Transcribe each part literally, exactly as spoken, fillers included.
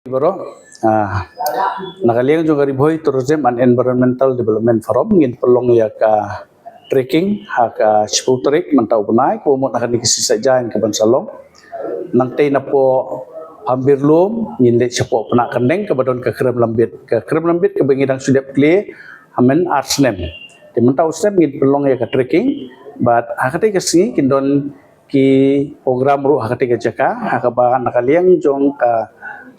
Baroh, ah, na ka liang jong ka Ri Bhoi Tourism and Environmental Development Forum ngin pynlong ïa ka trekking ha ka shiphew tarik mynta u bnai, kaba mut na kane ka sngi Saitjaiñ kaban sa long. Nangtei napoh Phambir Lum ngin leit shapoh Pnah Kyndeng kaba don ka Krem Lambit. Ka Krem Lambit kaba ngi dang shu dep kylli hamen ar snem. Te mynta u snem ngin pynlong ïa ka trekking, bad ha katei ka sngi kin don ki program ruh ha katei ka jaka, ha kaba na ka liang jong ka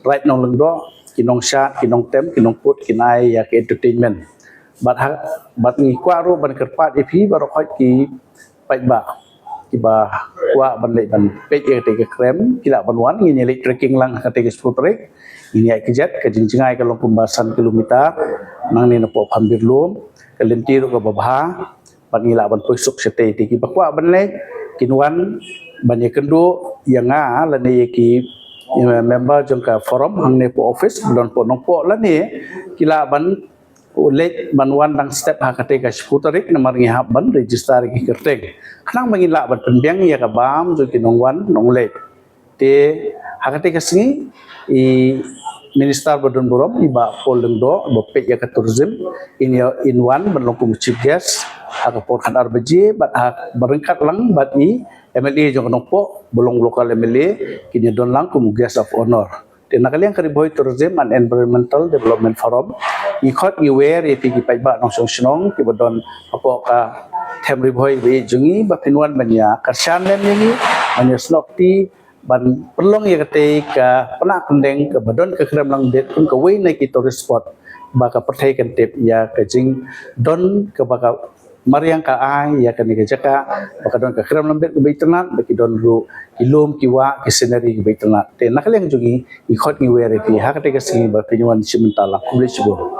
Raid Nonglyngdoh, ki nongshad, ki nongtem, ki nongput kin ai ïa ka entertainment. Bad ha, bad ngi kwah ruh ban kyrpad ïa phi baroh khoit ki paidbah kiba kwah ban leit ban peit ïa katei ka Krem, ki lah ban wan. Ngin ïa leit trekking lang ha katei ka shiphew tarik. Ngin ïaid kjat, ka jingjngai ka long kumba san kilometer nangne napoh Phambir Lum, ka lynti ruh kaba bha. Bad ngi lah ban poi suk shatei. Te kiba kwah ban leit kin wan ban ïakynduh ïa nga lane ïa ki, ïa member jong ka forum hangne hapoh office, ba don hapoh Nongpoh, lane ki lah ban leit ban wan dang step ha katei ka shiphew tarik, namar ngi hap ban register ïa ki kyrteng. Khnang ba ngin lah ban pynbiang ïa ka bam jong ki nongwan nongleit. Te ha katei ka sngi i Minister ba don burom, i Bah Paul Lyngdoh, ba peit ïa ka tourism, in ïa, in wan ban long kum u chief guest ha ka por khatar baje, bad ha, ba ryngkat lang bad i M L A jong ka Nongpoh, ba long local M L A, kin ïa don lang kum u guest of honour. Te na ka liang ka Ri Bhoi Tourism and Environmental Development Forum, ngi khot ngi wer ïa phi ki paidbah nongshong shnong kiba don hapoh ka them Ri Bhoi ba ïeit jong ngi, ba phin wan ban ïa kyrshan lem ïa ngi, ban ïa snoh kti, ban pynlong ïa katei ka Pnah Kyndeng kaba don ka Krem Lambit kum kawei na ki tourist spot, ba ka pyrthei kan tip ïa ka jingdon kaba ka mariang ka ai ïa kane ka jaka, ba ka don ka Krem Lambit kaba itynnad, ba ki don ruh ki lum, ki wah, ki scenery kiba itynnad. Te na ka liang jong ngi, ngi khot ngi wer ïa phi ha katei ka sngi ba phin wan shim bynta lang. Khublei shibun.